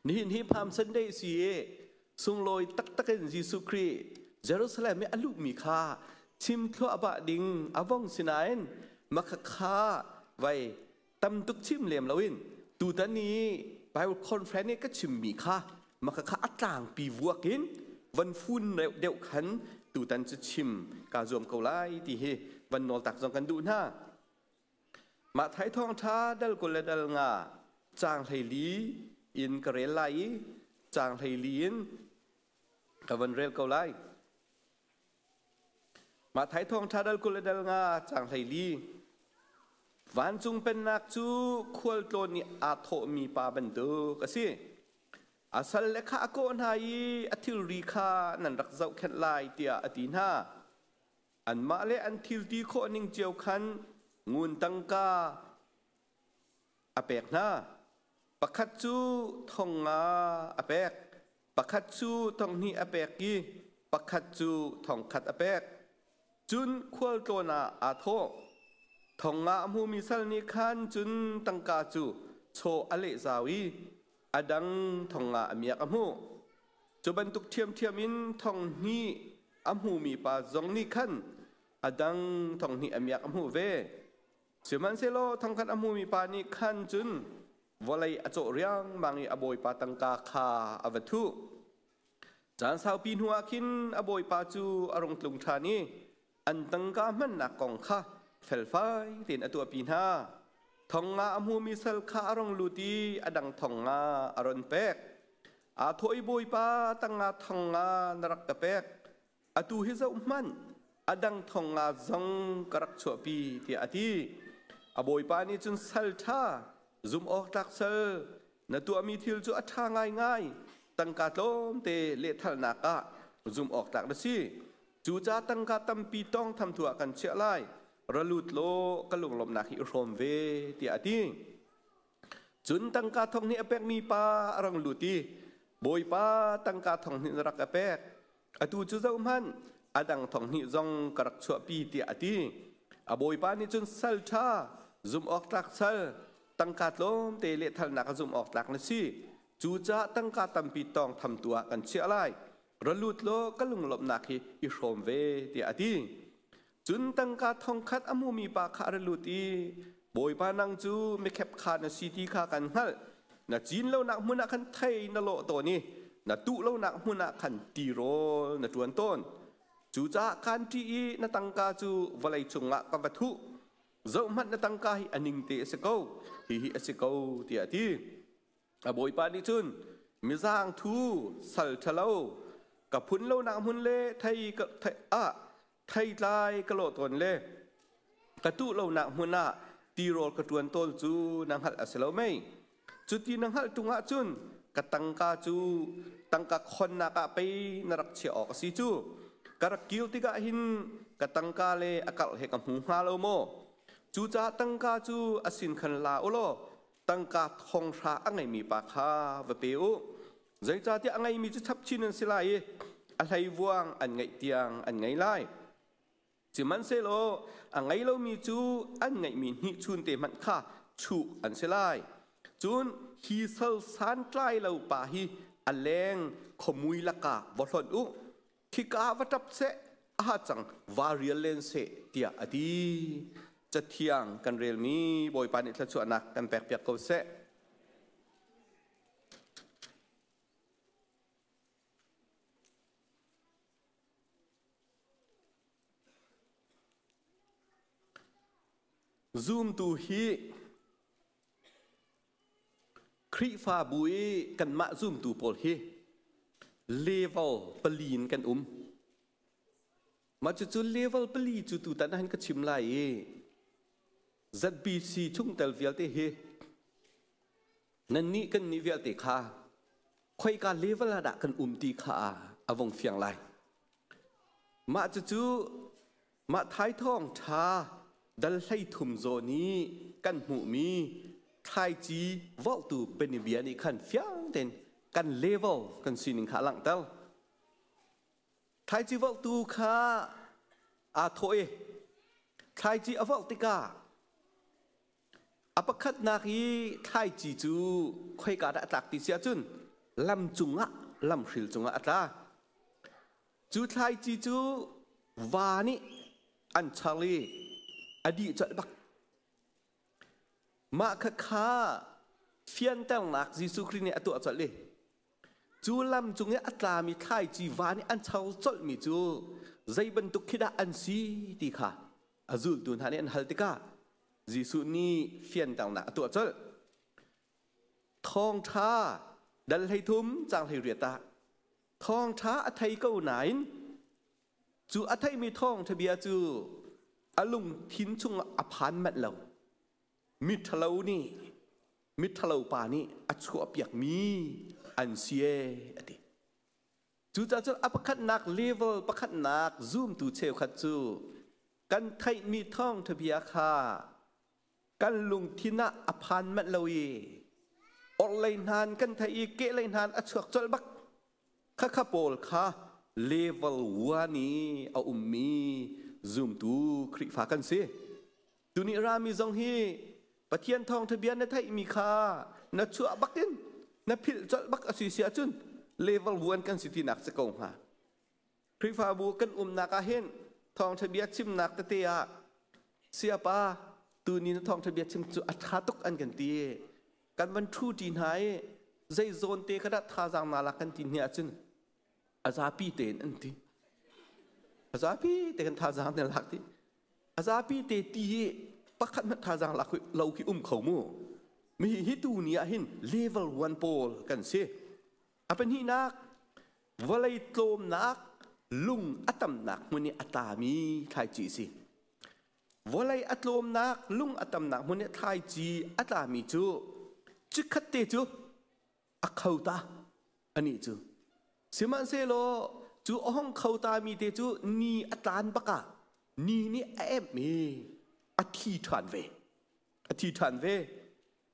Nihin hi Palm Sunday si i sunglawi taktak in Jesuh Khrih Jerusalem i a luhmi kha chim thluahmah ding a vong sinain makhakha vai tam tuk chim lem loin tutan i Bible conference i ka chimmi kha makhakha a tlangpi vuak in van fun deuh khan tutan cu chim kaa zuam ko lai ti hi van nawl tak zong kan duh hna. Mah thai thawngṭha dal 20 le dal 5 caang 14 in ka rel lai i caang 14 in ka van rel ko lai. Mah thai thawngṭha dal 20 le dal 5 caang 14 Vancung pennak cu khualtlawn nih aa thawhmi pa bantuk a si. A salle kha a kawh hna i a thilri kha nan rak zohkhenh lai tiah a ti hna. Anmah le an thil ti khawh ning cio khan ngun tangka a pek hna. Pakhat cu thong nga a pek, pakhat cu thong hnih a pek i pakhat cu thong khat a pek. Cun khualtlawn ah aa thawh. Thong nga a hmumi sal nih khan cun tangka cu chaw a leh zau i a dang thong nga a miak a hmuh. Cu bantuk ṭhiamṭhiam in thong hnih a hmumi pa zong nih khan a dang thong hnih a miak a hmuh ve. Sihmanhsehlaw thongkhat a hmumi pa nih khan cun vawlei a cawh riangmang i a bawipa tangka kha a va thuh. Caan saupi hnuah khin a bawipa cu a rung tlung ṭhan i an tangka hmannak kong kha felfai tein a tuahpi hna. Thong nga a hmumi sal kha a rung lut i a dang thong nga a ron pek. Aa thawh i Bawipa tangah thong nga na rak ka pek. Atu hi zohhmanh, a dang thong nga zong ka rak chuahpi tiah a ti. A bawipa nih cun sal ṭha, zumhawktlak sal, na tuahmi thil cu a ṭha ngaingai, tangka tlawmte lehthalnak ah zumhawktlak na si. Cucaah tangka tampi tawngtham tu ah kan chiah lai. Ra lut law ka lunglawmhnak hi i hrawm ve, tiah a ti. Cun tangka thong hnih a pekmi pa a rang lut i, Bawipa, tangka thong hnih na rak ka pek. Atu cu zohhmanh, a dang thong hnih zong ka rak chuahpi, tiah a ti. A bawipa nih cun sal ṭha, zumhawktlak sal, tangka tlawmte lehthalnak a zumhawktlak na si. Cucaah tangka tampi tawngthamtu ah kan chiah lai. Ra lut law ka lunglawmhnak hi i hrawm ve, tiah a ti. Cun tangka thong khat a hmumi pa kha a ra lut i, Bawipa nang cu mikhepkha na si ti kha kan hngalh. Na cin lonak hmun ah khan thei na lawh tawn i na tuh lonak hmun ah khan tirawl na ṭuan tawn. Cucaah kaan ṭih i na tangka cu vawlei cungah ka va thuh. Zohhmanh na tangka hi a ningte a si ko, hihi a si ko, tiah a ti. A bawipa nih cun mizaang thu sal ṭhalo ka phun lonak hmun le thei ka ah theitlai ka lawh tawn le ka tuh lonak hmun ah tirawl ka ṭuan tawn cu na hngalh a si lo mei? Cuti na hngalh ṭung ahcun ka tangka cu tangka khonnak ah pei na rak chiah awk a si cu. Ka rak kir tikah hin ka tangka le a karh he ka hmu hnga lo maw? Cucaah tangka cu a sin khan la u law tangka thong hra a ngeimi pa kha va pe u. Zeicahtiah a ngeimi cu chap chin an si lai i a hleivuang an ngeih tiang an ngei lai. Sihmanhsehlaw a ngei lomi cu an ngeihmi hnihchun te hmanh kha chuh an si lai. Cun hi sal santlai lo pa hi a leng khuamui lakah va hlonh u. Khika ah va ṭap seh, a cang va rial len seh, tiah a ti. Cathiang kan relmi Bawipa nih thluachuahnak kan pekpiak ko seh. Zumtu hi Khrihfabu i kanmah zumtu pawl hi level pali in kan um. Mah cucu level pali cu tutan ah hin ka chim lai i ZBC chungtel vialte hi nannih kannih vialte kha khoika level ah dah kan um ti kha a vong fiang lai. Mah cucu Mah thaithawng ṭha dal 13 zawn i kan hmuhmi thlaici vorhtu bianabia nih khan fiang tein kan level kan sining kha a langhter. Thlaici vorhtu kha aa thawh i thlaici a vorh tikah A pakhatnak i thlaici cu khoika dah a tlak ti si ahcun lam cungah lamhril cungah a tla. Cu thlaici cu va nih an char i a dih colh bak. Mah khakha fianternak Jesuh Khrih nih a tuah colh i cu lam cung i a tlami thlaici va nih an char colhmi cu zei bantuk khi dah an si ti kha a zultu hna nih an hal tikah Jesuh nih fianternak a tuah colh. Thawngṭha dal 13 caang 18 ah thawngṭha a thei ko nain cu a theimi thawngṭha bia cu a lungthin chungah a phan manh lo. Miṭhalo nih miṭhalo pa nih a chuahpiakmi an si ee a ti. Cucaah cun a pakhatnak level pakhatnak zumtu cheukhat cu kan theihmi thawngṭha bia kha kan lungthin ah a phan manh lo i orhlei hnan kan theih i kehlei hnan a chuak colh bak. Khakha pawl kha level 1 i a ummi zumtu Khrihfa kan si. Tuni rami zong hi Pathian thawngṭha bia na theihmi kha na chuah bakin na philh colh bak a si si ahcun level 1 kan si tinak si ko hnga. Khrihfabu kan umnak ah hin thawngṭha bia chimnak tete ah siapa tuni na thawngṭha bia chim cu a ṭha tuk an kan ti. Kan van ṭhu ṭi hna i zei zawn te kha dah thazaang naa lak kan ti hni ahcun a zapi tein an ti. A zapi te kan thazaang na lak ti. A zapi te ti hi pakhat hmanh thazaang lak lo khi um kho mu. Mi hi tu ni ah hin level 1 pawl kan si. A pahnihnak vawlei tlawmnak lung a tamnak hmun i a tlami thlaici a si. Vawlei a tlawmnak lung a tamnak hmun i thlaici a tlami cu chikkhat te cu a kho ta anih cu. Sihmanhsehlaw cu a hong kho tami te cu ni a tlan bakah ni nih a emh i a thi ṭhan ve. A thi ṭhan ve.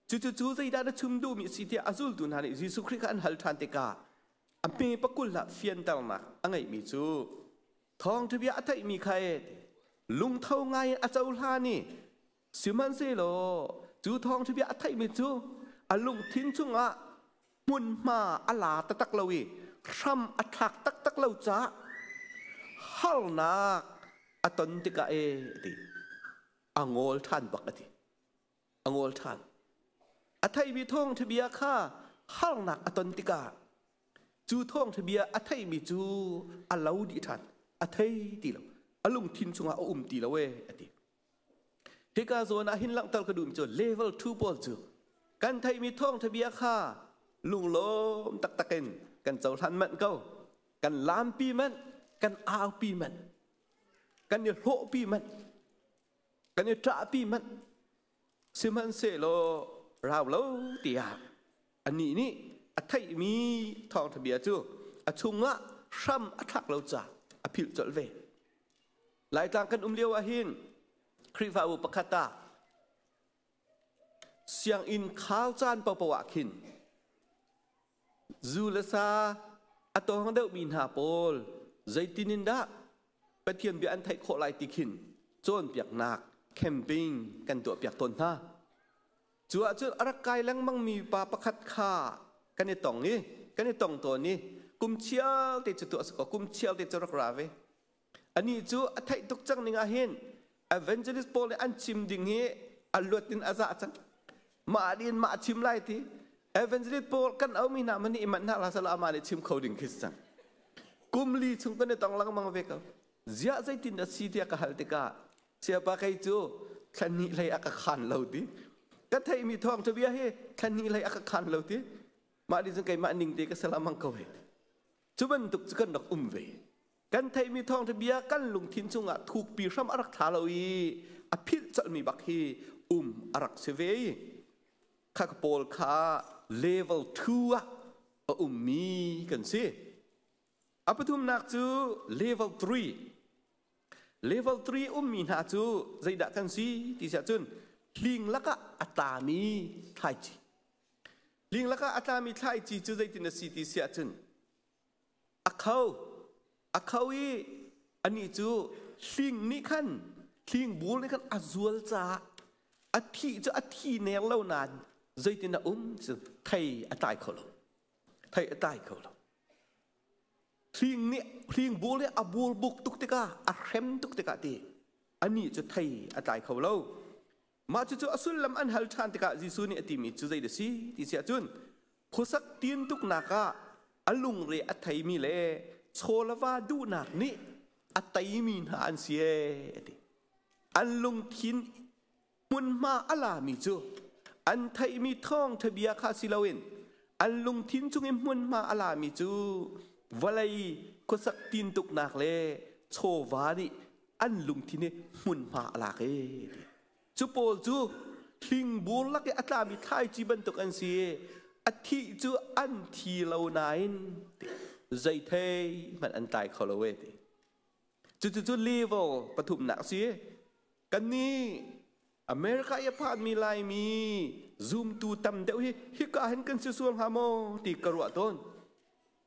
Cucu cu zeidah na chim duhmi a si tiah a zultu hna nih Jesuh Khrih kha an hal ṭhan tikah a hme pakul ah fianternak a ngeihmi cu thawngṭha bia a theihmi kha e lungtho ngai in a cohlan i sihmanhsehlaw cu thawngṭha bia a theihmi cu a lungthin chungah hmunhma a la taktak lo i hram a thlak taktak lo caah harnak a ton tikah e ti a ngol ṭhan bak a ti. A ngol ṭhan. A theimi thawngṭha bia kha harnak a ton tikah cu thawngṭha bia a theimi cu a lo dih ṭhan. A thei ti lo. A lungthin chungah a um ti lo ee a ti. Hika zawn ah hin langhter ka duhmi cu level 2 pawl cu kan theihmi thawngṭha bia kha lunglawm taktak in kan cohlan manh ko. Kan lampi manh, kan aupi manh, kan i hlawhpi manh. Kan i ṭahpi manh. Sihmanhsehlaw rau lo tiah anih nih a theihmi thawngṭha bia cu a chungah hram a thlak lo caah a philh colh ve. Laitlang kan um lio ah hin Khrihfabu pakhat ah sianginn khar caan paohpaoh ah khin Zu le sa a tawng deuhmi hna pawl zeitin in dah Pathian bia an theih khawh lai ti khin cawnpiaknak camping kan tuahpiak tawn hna. Cu ahcun a rak kai lengmangmi pa pakhat kha kan i tong i kan i tong tawn i kum chial te cu tuah si kaw kum chial te cu rak ra ve. Anih cu a theih tuk cang ning ah hin evangelist pawl nih an chim ding hi a luat in a zah cang. Mah din mah chim lai ti. Evangelist pawl kan aumi hna man nih i manh hna hlah sala amah nih chim kho ding khi si cang. Kum li chung kan i tong lengmang ve ko. Ziah zeitin a si tiah ka hal tikah siapa kei cu thla hnih hlei a ka khan lo ti. Ka theihmi thawngṭha bia hi thla hnih hlei a ka khan lo ti. Mah nih cun keimah ning te ka salamang ko he. Cu bantuk cu kan rak um ve. Kan theihmi thawngṭha bia kan lungthin chungah thukpi hram a rak thla lo i a philh colhmi bak hi um a rak si ve i kha pawl kha level 2 ah a ummi kan si. A pathumnak cu level 3. Level 3 ummi hna cu zeidah kan si ti siah cun hling lakah a tlami thlaici. Hling lakah a tlami thlaici cu zeitin a si ti siah cun A kho. A kho i anih cu hling nih khan hling bur nih khan a zual caah A thih cu a thi ner lo nain zeitin a um cu thei a tlai kho lo. Thei a tlai kho lo. Hling nih hling bul nih a bul buk tuk tikah a hrem tuk tikah ti anih cu thei a tlai kho lo. Mah cucu a sullam an hal ṭhan tikah Jesuh nih a timi cu zei dah si ti si ahcun khuasak tin tuknak ah a lungre a theimi le chawlava duhnak nih a teimi hna an si ee a ti. An lungthin hmunhma a lami cu an theihmi thawngṭha bia kha si loin an lungthin chung i hmunhma a lami cu vawlei khuasak tintuknak le chawva nih an lungthin i hmunhma a lak ee. Cu pawl cu hlingbur lak i a tlami thlaici bantuk an si i a thih cu an thi lo nain zei thei hmanh an tlai kho lo ee ti. Cucu level pathumnak a si. Kannih America i a phanmi Laimi zumtu tam deuh hi hika hin kan si sual hnga maw ti ka ruah tawn.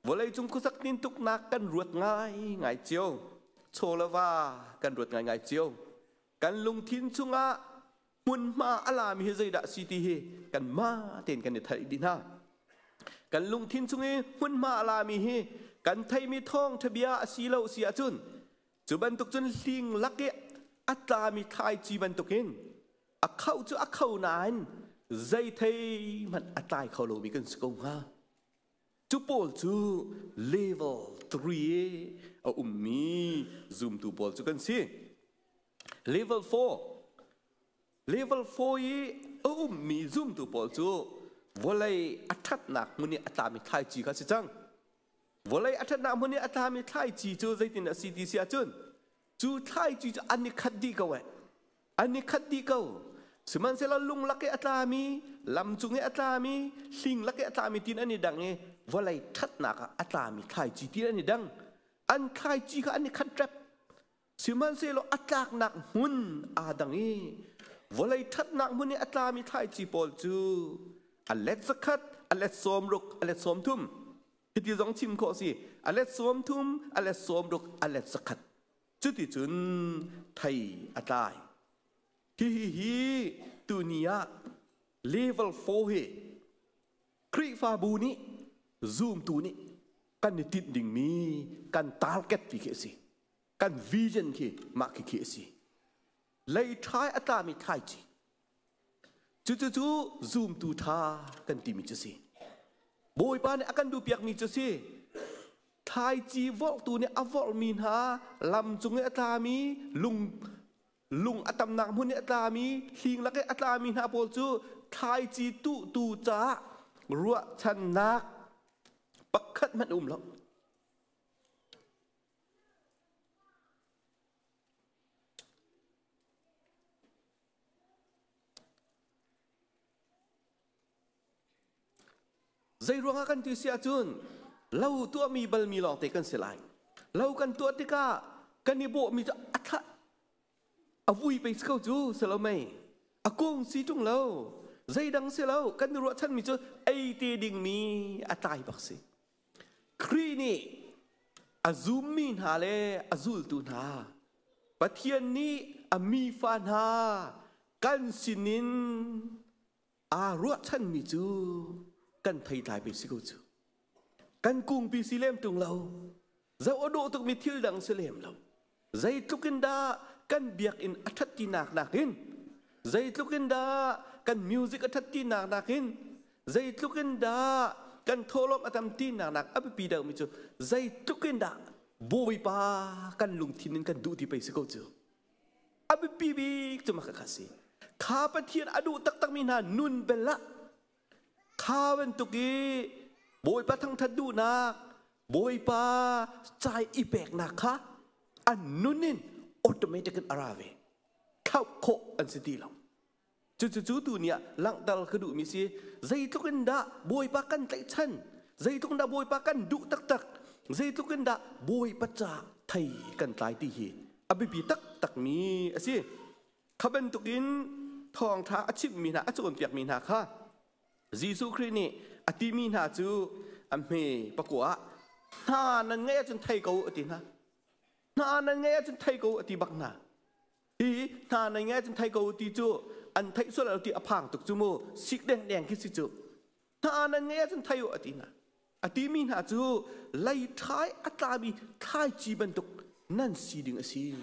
Vawleicung khuasak tintuknak kan ruat ngaingai cio. Chaw le va kan ruat ngaingai cio. Kan lungthin chungah hmunhma a lami hi zeidah si ti hi kanmah tein kan i theih dih hna. Kan lungthin chung i hmunhma a lami hi kan theihmi thawngṭha bia a si lo si ahcun cu bantuk cun hling lak i a tlami thlaici bantukin a kho cu a kho nain zei thei hmanh a tlai kho lomi kan si ko hnga. Cu pawl cu level 3 a ummi zumtu pawl cu kan si. Level 4 Level 4 i a ummi zumtu pawl cu vawlei a ṭhatnak hmun i a tlami thlaici kha si cang. Vawlei a ṭhatnak hmun i a tlami thlaici cu zeitin a si ti si ahcun cu thlaici cu an i khat dih ko eh. An i khat dih ko. Sihmanhsehlaw lung lak i a tlami, lam cung i a tlami, hling lak i a tlami tin an i dang i vawlei ṭhatnak ah a tlami thlaici tin an i dang. An thlaici kha an i khat rep. Sihmanhsehlaw a tlaknak hmun aa dang i vawlei ṭhatnak hmun i a tlami thlaici pawl cu a let zakhat, a let 60, a let 30. Hiti zong chim khawh si. A let 30, a let 60, a let zakhat. Cuticun thei a tlai. Hihi hi tuni ah level 4 hi Khrihfabu nih zumtu nih kan i tinh dingmi kan target ti khi a si. Kan vision khi mah khi khi a si. Lei ṭhai a tlami thlaici. Cucu zumtu ṭha kan timi cu si. Bawipa nih a kan duhpiakmi cu si. Thlaici vorhtu nih a vorhmi hna lam cung i a tlami lung lung a tamnak hmun i a tlami hling lak i a tlami hna pawl cu thlaici tuhtu caah ruahchannak pakhat hmanh um lo. Zei ruangah kan ti si ahcun lo tuahmi balmi lawngte kan si lai. Lo kan tuah tikah kan i bawhmi cu a thlah a vui pei si ko cu si lo mei a kung si ṭung lo zeidang si lo kan i ruahchanmi cu ei te dingmi a tlai bak si. Khrih nih a zummi hna le a zultu hna Pathian nih a mifa hna kan sinin aa ruahchanmi cu kan theitlai pe si ko cu. Kan kungpi si lem ṭung lo. Zoh a dawh tukmi thil dang si lem lo. Zeitluk in dah kan biakinn a ṭhat tinak nakin zeitluk in dah kan music a ṭhat tinak nakin zeitluk in dah kan thawhlawm a tam tinak nak a biapi deuhmi cu zeitluk in dah Bawipa kan lungthin in kan duh ti pei si ko cu. A biapi bik cu mah kha si. Kha Pathian a duh taktakmi hna nun bel ah kha bantuk i Bawipa thangṭhat duhnak, Bawipa cai i peknak kha an nun in automatic in a ra ve. Thlauh khawh an si ti lo. Cucu tu ni ah langhter ka duhmi si zeitluk in dah Bawipa kan tlaihchan, zeitluk in dah Bawipa kan duh taktak, zeitluk in dah Bawipa ca thei kan tlai ti hi a biapi taktakmi a si. Kha bantukin thawngṭha a chimhmi hna, a cawnpiakmi hna kha Jesuh Khrih nih a timi hna cu a hme pakua ah hna nan ngeih ahcun thei ko a ti hna. Hna nan ngeih ahcun thei ko a ti bak hna. Hi hna nan ngeih ahcun thei ko ti cu An theih sual lo ti a phang tuk cu mu. Sik dengdeng khi si cu. Hna nan ngeih ahcun thei u a ti hna. A timi hna cu lei ṭhai a tlami thlaici bantuk nan si ding a si.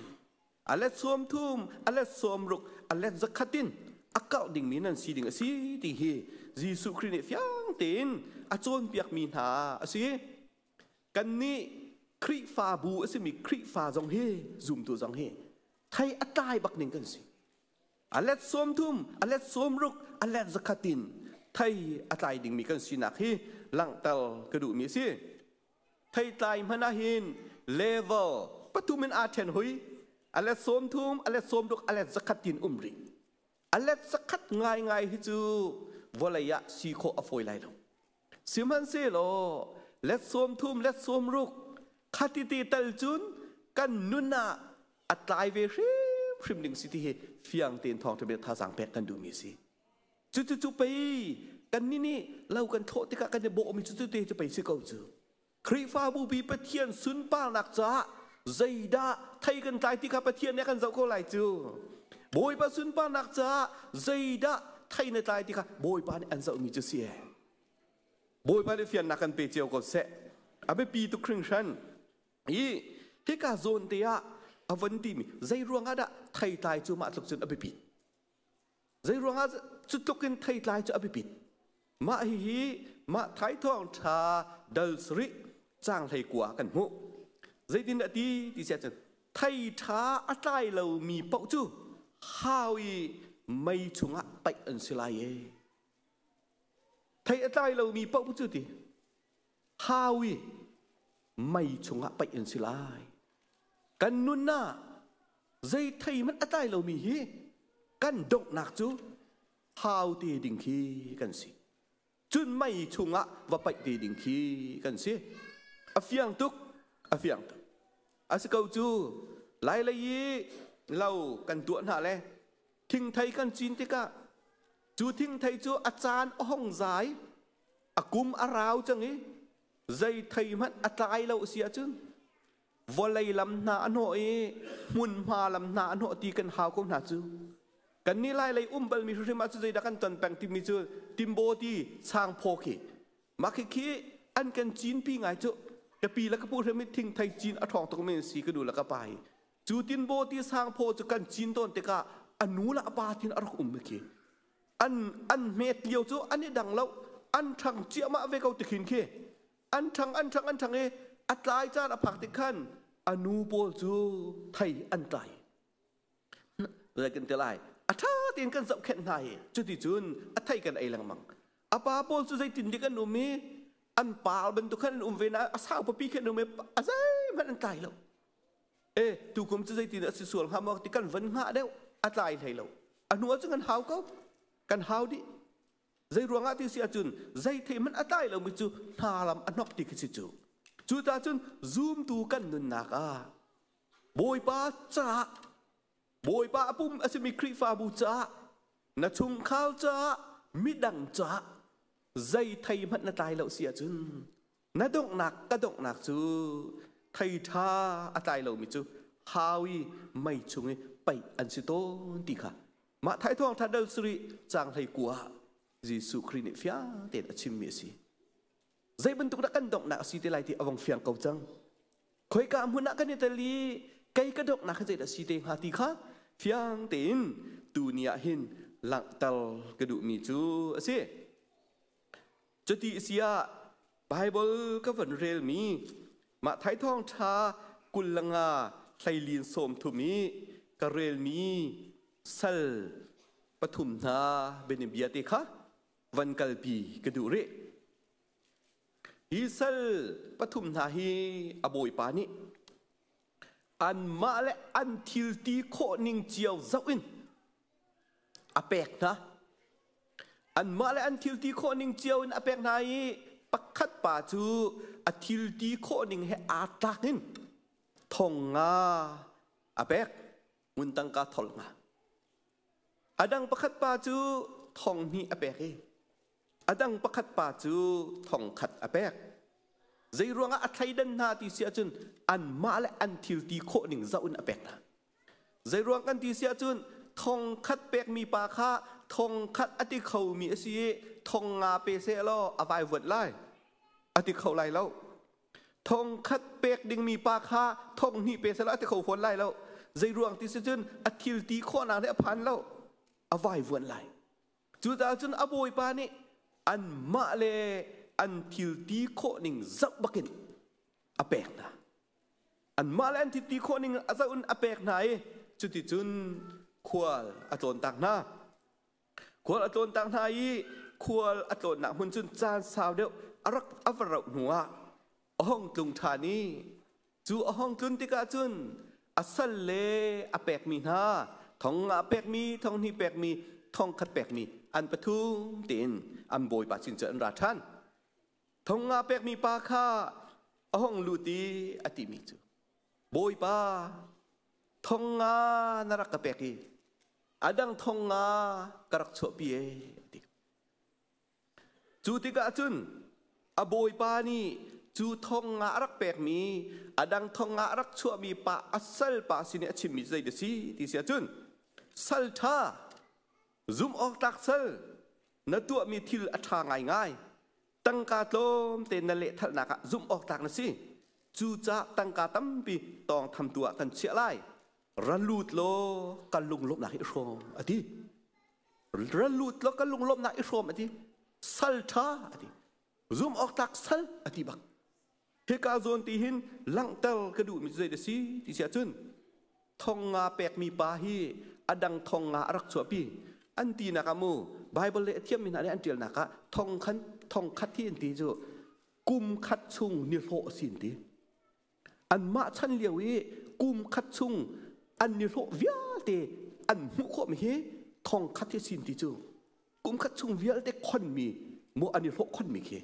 A let 30, a let 60, a let 100 in a karh dingmi nan si ding a si ti hi Jesuh Khrih nih fiang tein a cawnpiakmi hna a si. Kannih Khrihfabu a simi Khrihfa zong hi zumtu zong hi thei a tlai bak ning kan si. A let 30, a let 60, a let 100 in thei a tlai dingmi kan sinak hi langhter ka duhmi a si. Theitlai hmanh ahhin level pathum in aa ṭhen hui. A let 30, a let 60, a let 100 tin um rih. A let 100 ngaingai hi cu vawlei ah si khawh a fawi lai lo. Sihmanhsehlaw let 30, let 60 khatiti tal cun kan nun ah a tlai ve hrimhrim ding si ti hi fiang tein thawngṭha bia thazaang pek kan duhmi a si. Cucu pei kannih nih lo kan thlawh tikah kan i bawhmi cu te cu pei si ko cu. Khrihfabu pi Pathian sunparnak caah zeidah thei kan tlai ti kha Pathian nih a kan zoh ko lai cu. Bawipa sunparnak caah zeidah thei na tlai ti kha Bawipa nih an zohmi cu si ee. Bawipa nih fiannak kan pe cio ko seh. A biapi tuk hringhran. I hika zawn te ah a von timi zei ruangah dah theitlai cu mah tluk cun a biapit? Zeiruangah cu tluk in theitlai cu a biapit? Mah hihi mah thaithawng ṭha dal sarih caang 19 ah kan hmuh. Zeitin dah ti ti siah cun thei ṭha a tlai lomi paoh cu hau i mei chungah paih an si lai e. Thei a tlai lomi paoh cu ti hau i mei chungah paih an si lai. Kan nun ah zei thei hmanh a tlai lomi hi kan donghnak cu hau te ding khi kan si. Cun mei chungah va paih te ding khi kan si. A fiang tuk, a fiang tuk. A si ko cu lai lei i lo kan tuah hna le thingthei kan cin tikah cu thingthei cu a caan a hong zai, a kum a rau cang i zei thei hmanh a tlai lo si ahcun vawlei lam hna a hnawh i hmunhma lam hna a hnawh ti kan hau ko hna cu. Kannih lai lei um balmi hrimhrim ah cu zeidah kan ton peng timi cu timbo ti sangphaw khi mah khi khi an kan cinpi ngai cu. Ka pi le ka pu hrim i thingthei cin a ṭhawng tuk mi si ka nu le ka pa hi. Cu tinbo ti sangphaw cu kan cin tawn tikah a nu le a pa thin a rak um khi an hmet lio cu an i dang lo, an ṭhang ciahmah ve ko tikhin khi an ṭhang an ṭhang an ṭhang i a tlai caan a phak tik khan a nu pawl cu thei an tlai zei kan ti lai, a ṭha tein kan zohkhenh hna hi. Cuticun a thei kan ei lengmang. A pa pawl cu zeitin dik an um i an par bantuk khan an um ve na a sau papi khan an um i a zeihmanh an tlai lo e. Tukum cu zeitin a si sual hnga maw ti kan van hngah deuh, a tlai hlei lo. A hnu ah cun kan hau ko, kan hau dih. Zei ruangah ti si ahcun zei thei hmanh a tlai lomi cu hna lam a hnok ti khi si cu. Cucaah cun zumtu kan nunnak ah Bawipa caah, Bawipa a pum a simi Khrihfabu caah, na chungkhar caah, midang caah zei thei hmanh na tlai lo si ahcun na donghnak ka donghnak cu thei ṭha a tlai lomi cu hau i mei chung i paih an si tawn ti kha mah thaithawng ṭha dal sarih caang 19 ah Jesuh Khrih nih fiang tein a chimmi a si. Zei bantuk dah kan donghnak a si te lai ti a vong fiang ko cang. Khoika hmun ah kan i tel i kei ka donghnak hi zeidah si te hnga ti kha fiang tein tuni ah hin langhter ka duhmi cu a si. Cuti a si ah Baibal ka van relmi mah thaithawng ṭha 25 hleilin 30 i ka relmi sal pathum hna bianabia te kha van kalpi ka duh rih. Hi sal pathum hna hi a bawipa nih anmah le an thil ti khawh ning cio zoh in a pek hna. Anmah le an thil ti khawh ning cio in a pek hna i pakhat pa cu a thil ti khawh ning he aa tlak in 5000 a pek, ngun tangka 50. A dang pakhat pa cu 2000 a pek i a dang pakhat pa cu 1000 a pek. Zei ruangah a thleidan hna ti si ahcun anmah le an thil ti khawh ning zoh in a pek hna. Zei ruang kan ti si ahcun Thong khat pekmi pa kha thong khat a ti khomi a si i thong nga pe seh law a vaivuanh lai. A ti kho lai lo. Thong khat pek dingmi pa kha thong hnih pe seh law a ti kho fawn lai lo. Zei ruang ti si cun a thil ti khawhnak nih a phan lo. A vaivuanh lai. Cucaah cun a bawipa nih anmah le an thil ti khawh ning zoh bakin a pek hna. Anmah le an thil ti khawh ning a zoh in a pek hna i cuticun khual a tlawntak hna. Khual a tlawntak hna i khual a tlawnnak hmun cun caan sau deuh a rak a va rauh hnuah a hung tlung ṭhan i cu a hung tlun tikah cun a sal le a pekmi hna thong nga pekmi, thong hnih pekmi, thong khat pekmi an pathum tein an bawipa sin cun an ra ṭhan. Thong nga pekmi pa kha a hung lut i a timi cu, Bawipa, thong nga na rak ka pek i a dang thong nga ka rak chuahpi e, a ti. Cu tikah cun a bawipa nih cu thong nga a rak pekmi a dang thong nga a rak chuahmi pa a sal pa sin i a chimmi zei dah si ti si ahcun sal ṭha zumh awk tlak sal na tuahmi thil a ṭha ngaingai. Tangka tlawmte na lehthalnak ah zumh awk tlak na si. Cucaah tangka tampi tawngthamtu ah kan chiah lai. Ra lut law ka lunglawmhnak hi i hrawm, a ti. Ra lut law ka lunglawmhnak i hrawm, a ti. Sal ṭha, a ti. Zumh awk tlak sal, a ti bak. Hika zawn ti hin langhter ka duhmi cu zei si ti si ahcun thong nga pekmi pa hi a dang thong nga a rak chuahpi an tinak ah mu Bible le a thiammi hna nih an ṭialnak ah thong khan thong khat hi an ti cu kum khat chung nihlawh a si an ti. Anmah chan lio i kum khat chung an nihlawh vialte an hmuh khawhmi hi thong khat hi sin ti cu kum khat chung vialte khonmi mu an i hlawh khonmi khi.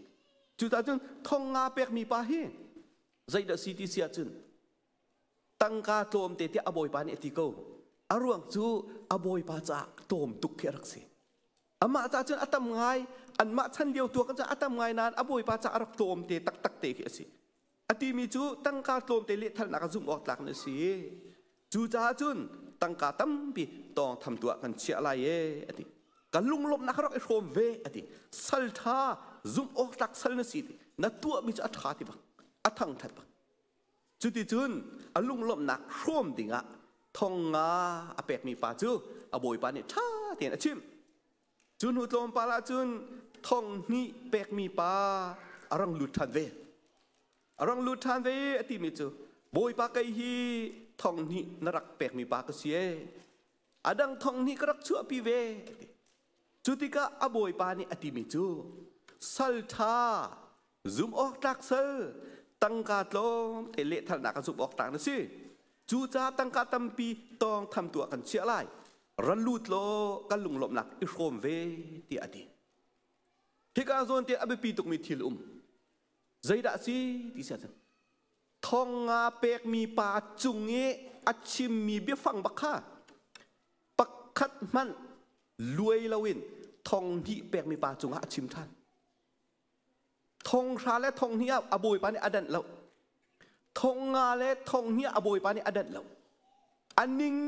Cucaah cun thong nga pekmi pa hi zeidah si ti si ahcun tangka tlawmte tiah a bawipa nih a ti ko. A ruang cu a bawipa caah tlawm tuk khi a rak si. Amah caah cun a tam ngai, anmah chan lio tuak cun a tam ngai nain a bawipa caah a rak tlawmte taktak te khi a si. A timi cu tangka tlawmte lehthalnak a zumh awk tlak na si. Cucaah cun tangka tampi tawng tham tuah kan chiah lai e a ti. Ka lunglawmhnak rak i hrawm ve a ti. Sal ṭha zumh awk tlak sal na si ti. Na tuahmi cu a ṭha ti bak. A thangṭhat bak. Cuticun a lunglawmhnak hrawm dingah thong nga a pekmi pa cu a bawipa nih ṭha tein a chimh. Cu hnu tlawmpal ah cun thong hnih pekmi pa a rang lut ṭhan ve. A rang lut ṭhan ve a timi cu Bawipa kei hi thong hnih na rak pekmi pa ka si ee. A dang thong hnih ka rak chuahpi ve. Cu tikah a bawipa nih a timi cu sal ṭha zumh awk tlak sal tangka tlawm te lehthalnak a zumh awk tlak na si. Cucaah tangka tampi tawng tham tu ah kan chiah lai. Ra lut law kan lunglawmhnak i hrawm ve tiah a ti. Hika zawn te a biapi tukmi thil um. Zeidah a si ti si ahcun thong nga pekmi pa cung i a chimmi biafang bak kha pakhat hmanh luai loin thong hnih pekmi pa cungah a chim ṭhan. Thong hra le thong hnih ah a bawipa nih a danh lo. Thong nga le thong hnih ah a bawipa nih a danh lo. A ning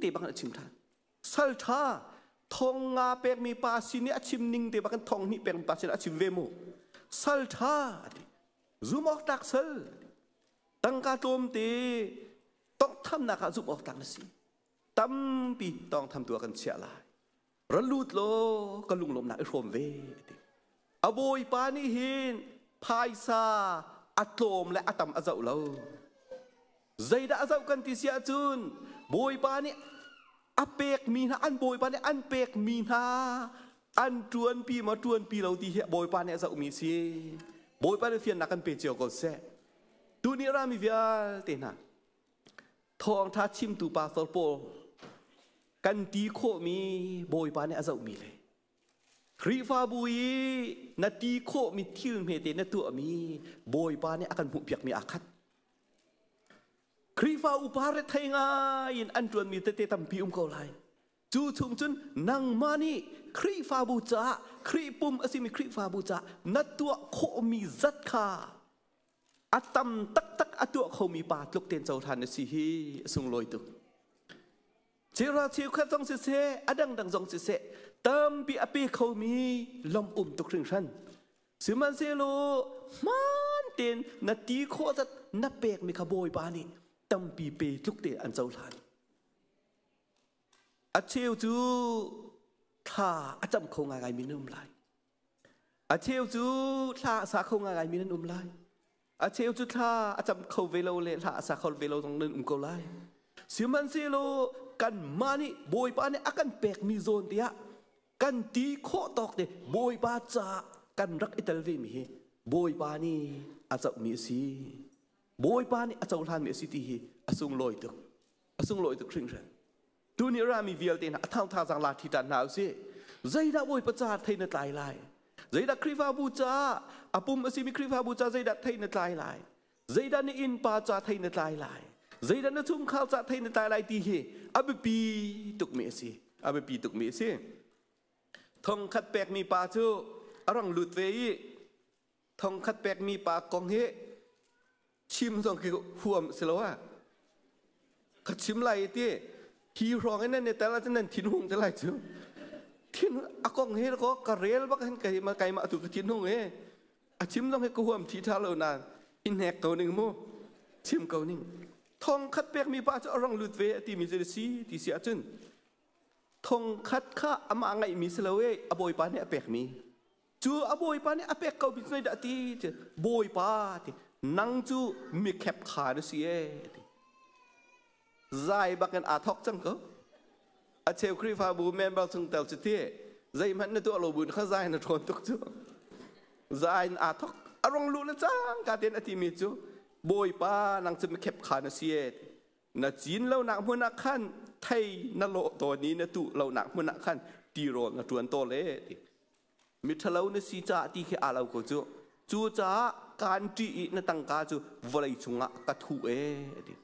te bang a chim ṭhan. Sal ṭha thong nga pekmi pa sin i a chim ning te bang thong hnih pekmi pa sin a chim ve mu. Sal ṭha a ti. Zum awk tlak sal. Tangka tlawmte tonghthamnak ah zumh awk tlak na si. Tampi tawngtham tu ah kan chiah lai. Ra lut law ka lunglawmhnak i hrawm ve ti. A bawipa nih hin phaisa a tlawm le a tam a zoh lo. Zeidah a zoh kan ti si ahcun bawipa nih a pekmi hna an bawipa nih an pekmi hna an ṭuanpi maw ṭuanpi lo ti hi bawipa nih a zohmi si. Bawipa nih fiannak kan pe cio ko seh. Tuni rami vialte hna Thawngṭha chimtu pastor pawl kan ti khawhmi Bawipa nih a zohmi le Khrihfabu i na ti khawhmi thil hmete na tuahmi Bawipa nih a kan hmuhpiakmi aa khat. Khrihfa upa rethei ngai in an ṭuanmi tete tampi um ko lai. Cu chung cun nangmah nih Khrihfabu caah Khrih pum a simi Khrihfabu caah na tuah khawhmi zat kha a tam taktak a tuah khomi pa tluk ten cohlan na si hi a sunglawi tuk. Cheuhra cheukhat zong siseh, a dangdang zong siseh, tampi a pe khomi lawmh um tuk hringhran. Sihmanhsehlaw hmaan tein na ti khawh zat na pekmi kha Bawipa nih tampi pe tluk te an cohlan. A cheu cu thla a cam kho ngaingaimi nan um lai. A cheu cu thla a sa kho ngaingaimi nan um lai. A cheu cu thla a cam kho ve lo le thla a sa kho ve lo zong nan um ko lai. Sihmanhsehlaw kanmah nih Bawipa nih a kan pekmi zawn tiah kan ti khawh tawk te Bawipa caah kan rak i tel vemi hi Bawipa nih a cohmi a si. Bawipa nih a cohlanmi a si ti hi a sunglawi tuk. A sunglawi tuk hringhran. Tuni rami vialte hna a thang thazang la thi tan hna usih. Zeidah Bawipa caah thei na tlai lai? Zeidah Khrihfabu caah a pum a simi Khrihfabu caah zeidah thei na tlai lai? Zeidah na innpa caah thei na tlai lai? Zeidah na chungkhar caah thei na tlai lai ti hi a biapi tukmi a si. A biapi tukmi a si. Thongkhat pekmi pa cu a rang lut ve i thongkhat pekmi pa kong hi chim zong khi huam si lo ah ka chim lai ti hi hrawng in nan i tel ahcun nan thin hung te lai cu. Thin a kong hi ko ka rel bak hin kai ma keimah tu ka thin hung e. A chim zong hi ka huam thi tha lo na in hnek ko ning mu, chim ko ning. Thong khat pek mi pa cu a rong lut ve a ti mi cu si ti si ahcun thong khat kha amah ngaih mi si lo e, a bawipa nih a pek mi. Cu a bawipa nih a pek ko mi cu dah ti bawipa ti nang cu mikhep kha na si e ti. Zai bakin aa thok cang ko. A cheu Khrihfabu member chung tel cu ti zeihmanh na tuah lo buin kha zai na ṭhawn tuk cu. Zai in aa thok a rong luh le cang ka ten a ti mi cu bawipa nang cu mikhep kha na si e. Na cin lonak hmun ah khan thei na lawh tawn i na tuh lonak hmun ah khan tirawl na ṭuan tawl e ti. Miṭhalo na si caah ti khi aa lo ko cu. Cucaah kaan ṭih i na tangka cu vawlei chungah ka thuh e a ti.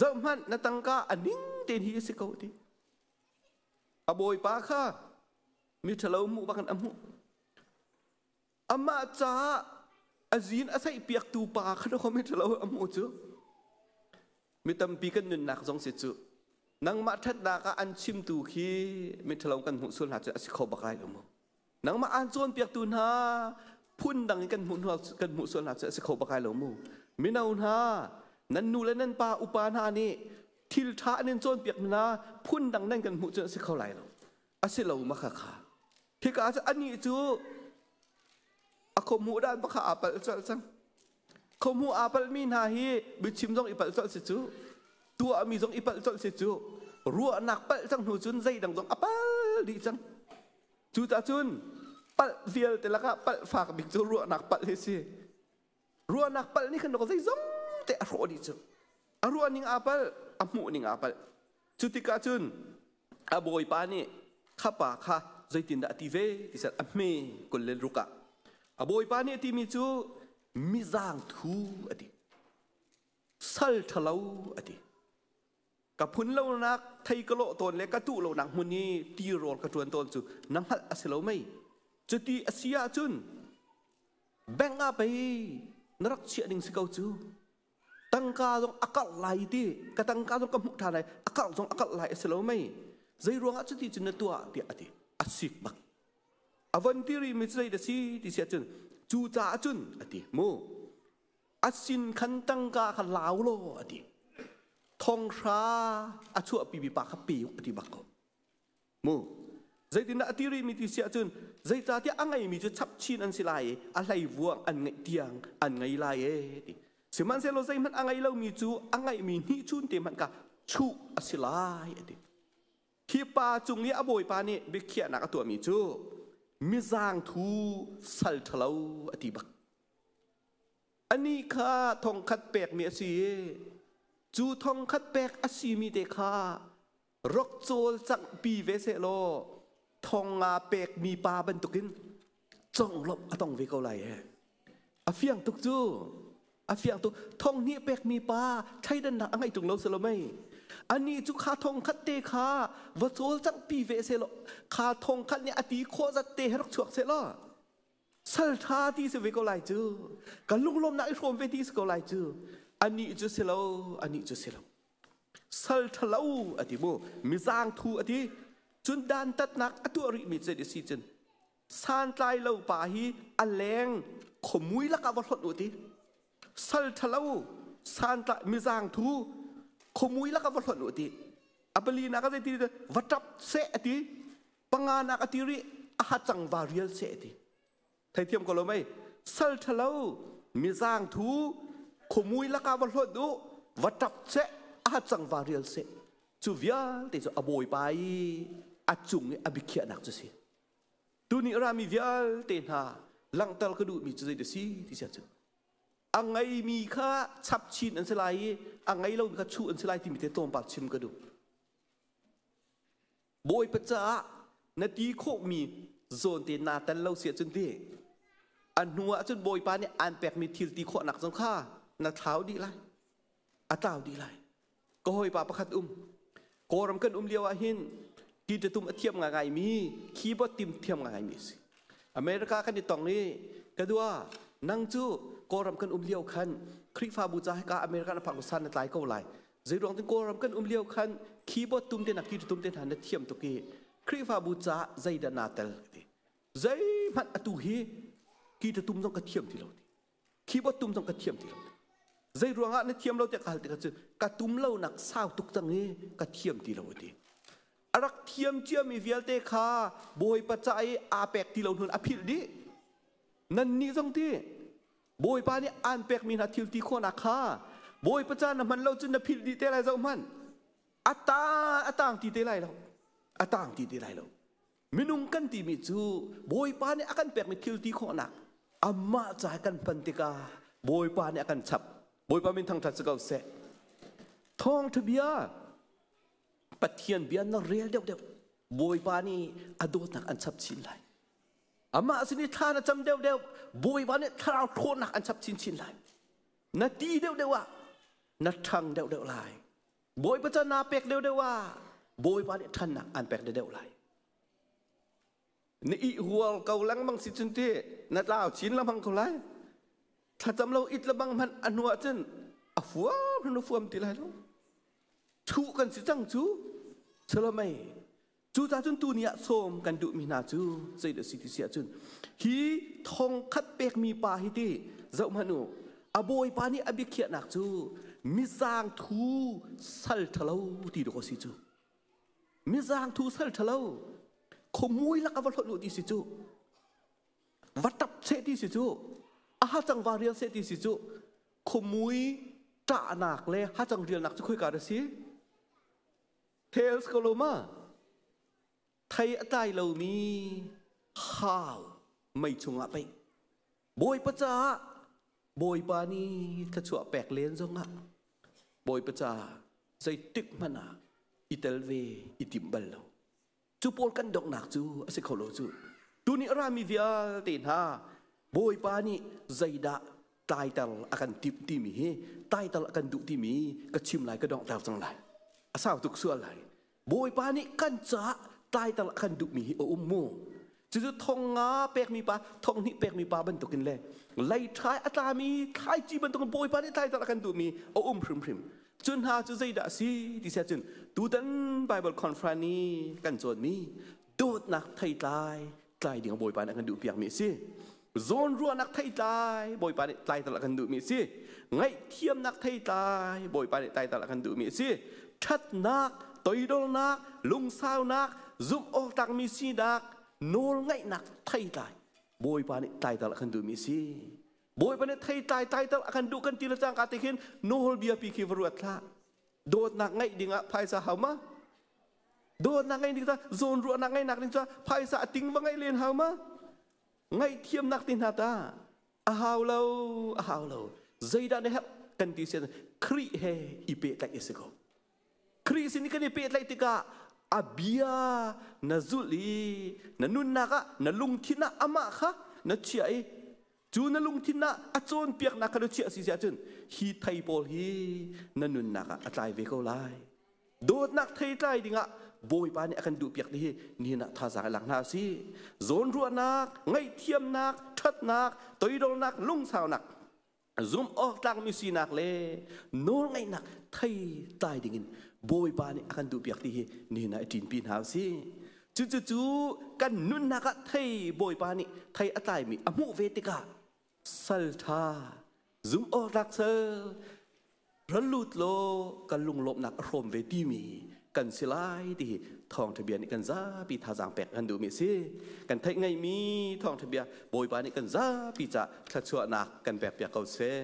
Zohhmanh, na tangka a ning tein hi a si ko a ti. A bawipa kha miṭhalo hmuh bakin a hmuh. Amah caah a zin a saihpiaktu pa kha dawkaw miṭhalo a hmuh cu. Mi tampi kan nunnak zong si cu. Nangmah ṭhatnak ah an chimtu khi miṭhalo kan hmuh sual hna cu a si kho bak lai lo mu. Nangmah aan cawnpiaktu hna phundang in kan hmuh kan hmuh sual hna cu a si kho bak lai lo mu. Mino hna, nan nu le nan pa upa hna nih thil ṭha an in cawnpiak hna phundang nan kan hmuh cu a si kho lai lo. A si lo ma kha kha. Hika cu anih cu a khuahmuh dan pakha aa palh colh cang. Khuahmuh aa palhmi hna hi biachim zong i palh colh si cu, tuahmi zong i palh colh si cu, ruahnak palh cang hnu cun zeidang zong a pal dih cang. Cucaah cun palh vialte lakah palh fak bik cu ruahnak palh hi si. Ruahnak palh nih khan zeizong te a hrawh dih cu. A ruah ning aa palh, a hmuh ning aa palh. Cu tikah cun a bawipa nih kha pa kha zeitindah a ti ve ti sal a hme 26 ah a bawipa nih a timi cu mizang thu a ti, sal ṭhalo a ti. Ka phun lonak thei ka lawh tawn le ka tuh lonak hmun i tirawl ka ṭuan tawn cu na hngalh a si lo mei? Cuti a si ahcun bank ah pei na rak chiah ding si ko cu. Tangka zong a karh lai ti ka tangka zong ka hmuh ṭhan lai, a karh zong a karh lai a si lo mei? Zei ruangah cuti cun na tuah tiah a ti. A sik bak. A von ti rihmi cu zei dah si ti si ahcun cu caah cun a ti mu, a sin khan tangka kha lau law a ti. Thonghra a chuahpimi pa kha pe a ti bak ko mu. Zeitindah a ti rihmi ti si ahcun zeicahtiah a ngeimi cu chap chin an si lai i a hleivuang an ngeih tiang an ngei lai e ti. Sihmanhsehlaw zeihmanh a ngei lomi cu a ngeihmi hnihchun te hmanh kha chuh a si lai a ti. Hi pa cung i a bawipa nih biakhiahnak a tuahmi cu mizang thu sal ṭhalo a ti bak. Anih kha thongkhat pekmi a si i cu thongkhat pek a simi te kha rok cawlcanghpi ve sehlaw thong nga pekmi pa bantukin conglawmh a tong ve ko lai e. A fiang tuk cu. A fiang tuk. Thong hnih pekmi pa thleidannak a ngeih ṭung lo si lo mei? Anih cu kha thong khat te kha va cawlcanghpi ve sehlaw kha thong khat nih a ti khawh zat te he rak chuak sehlaw sal ṭha ti si ve ko lai cu. Ka lunglawmnak i hrawm ve ti si ko lai cu. Anih cu si lo, anih cu si lo. Sal ṭhalo a ti mu, mizaang thu a ti. Cun dantatnak a tuah rihmi cu zei si cun santlai lo pa hi a leng khuamui lakah va hlonh u ti. Sal ṭhalo santlai mizaang thu khuamui lakah va hlonh u ti. A palinak a zei ti va ṭap seh a ti. Panganak a ti rih a hacang va rial seh a ti. Theithiam ko lo mei? Sal ṭhalo mizaang thu khuamui lakah va hlonh u, va ṭap seh, a hacang va rial seh. Cu vialte cu a bawipa i a cung i a biakhiahnak cu si. Tuni rami vialte hna langhter ka duhmi cu zei si ti siah cun a ngeimi kha chap chin an si lai i a ngei lomi kha chuh an si lai timi te tlawmpal chim ka duh. Bawipa caah na ti khawhmi zawn te naa tel lo si ahcun ti a hnu ah cun Bawipa nih aan pekmi thil ti khawhnak zong kha na thlau dih lai, a tlau dih lai. Ka hawipa pakhat um Kawlram kan um lio ah hin tum a thiam ngaingaimi, keyboard tim thiam ngaingaimi a si. America kan i tong i ka dua nang cu Kawlram kan um lio khan Khrihfabu ca hika America na phak san na tlai ko lai. Zeiruang tin Kawlram kan um lio khan keyboard tum te na tum te hna na thiam tuk i Khrihfabu ca zeidah naa tel ti. Zeihmanh atu hi guitar tum zong ka thiam ti lo ti. Keyboard tum zong ka thiam ti lo. Zei ruangah na thiam lo tiah ka hal tikah cun ka tum lo nak sau tuk cang i ka thiam ti lo a ti. A rak thiam ciami vialte kha Bawipa ca i aa pek ti lo hnun a philh dih. Nannih zong ti Bawipa nih aan pekmi hna thil ti khawhnak kha Bawipa ca na hman lo cun na philh dih te lai zoh hmanh. A ta a tang ti te lai lo. A tang ti te lai lo. Minung kan timi cu Bawipa nih a kan pekmi thil ti khawhnak amah ca kan hman tikah Bawipa nih a kan chap. Bawipa min thangṭhat si ko seh. Thawngṭha bia Pathian bia na rel deuhdeuh Bawipa nih a dawtnak an chap chin lai. Amah sin i thla na cam deuhdeuh Bawipa nih thlarau ṭhawnnak an chap chinchin lai. Na ti deuhdeuh ah na ṭhang deuhdeuh lai. Bawipa ca naa pek deuhdeuh ah Bawipa nih ṭhannak aan pek deuhdeuh lai. Na ih hual ko lengmang si cun ti na tlau chin lengmang ko lai. Thlacam lo it lebang hmanh a hnu ah cun a fuam na fuam ti lai lo. Chuh kan si cang cu. Salomei Cucaah cun tuni ah sawm kan duhmi hna cu zeidah si ti si ahcun hi thong khat pekmi pa hi ti zoh hmanh u, a bawipa nih a biakhiahnak cu mizaang thu sal ṭhalo ti dawh a si cu. Mizaang thu sal ṭhalo khuamui lak a va hlonh u ti si cu. Va ṭap seh ti si cu. A hacang va rial seh ti si cu. Khuamui ṭahnak le hacang rialnak cu khoika dah si? Tales ko lo ma? Thei a tlai lomi hau mei chungah pei Bawipa caah Bawipa nih thluachuah pek len zongah Bawipa caah zeitik hmanh ah i tel ve i tim bal lo. Cu pawl kan donghnak cu a si kho lo cu. Tuni a rami vialte hna Bawipa nih zeidah tlaiter a kan timh timi hi tlaiter a kan duh timi ka chim lai, ka donghter cang lai. A sau tuk sual lai. Bawipa nih kan caah tlaiter a kan duhmi hi a um mu. Cucu thong nga pekmi pa, thong hnih pekmi pa bantukin le leiṭhai a tlami thlaici bantukin Bawipa nih tlaiter a kan duhmi a um hrimhrim. Cu hna cu zeidah a si ti siah cun tutan Bible Conference i kan cawnmi dawtnak theitlai tlai ding Bawipa nih a kan duhpiakmi a si. Zawnruahnak theitlai Bawipa nih tlaiter a kan duhmi a si. Ngaihthiamnak theitlai Bawipa nih tlaiter a kan duhmi a si. Ṭhatnak, toidornak, lungsaunak, zumh awk tlakmi sinak, nawlngaihnak theitlai Bawipa nih tlaiter a kan duhmi a si. Bawipa nih theitlai tlaiter a kan duh kan ti le cangka te khin nawlbia pi khi va ruat hlah. Dawtnak ngeih dingah phaisa hau ma? Dawtnak ngeih ding ca zawnruahnak ngeihnak ding ca phaisa a ting va ngeih len hau ma? Ngaihthiamnak ti hna ta a hau lo, a hau lo. Zeidah na herh kan ti sian Khrih he i pehtlaih a si ko. Khrih sin i kan i pehtlaih tikah a bia na zulh i na nunnak ah na lungthin ah amah kha na chiah i cu na lungthin ah a cawnpiaknak kha na chiah si ahcun hi thei pawl hi na nunnak ah a tlai ve ko lai. Dawtnak theitlai dingah Bawipa nih a kan duhpiak ti hi nihin ah thazaang i lak hna a si. Zawnruahnak, ngaihthiamnak, ṭhatnak, toidornak, lungsaunak, zumh awk tlakmi sinak le nawlngaihnak theitlai dingin Bawipa nih a kan duhpiak ti hi nihin ah i ṭinpi hna usih. Cucu kan nunnak ah thei Bawipa nih thei a tlaimi a hmuh ve tikah sal ṭha zum awktlak sal ral lut law kan lunglawmhnak a hrawm ve timi kan si lai ti hi thawngṭha bia nih kan zapi thazaang pek kan duhmi a si. Kan theih ngaimi thawngṭha bia Bawipa nih kan zapi ca thluachuahnak kan pekpiak ko seh.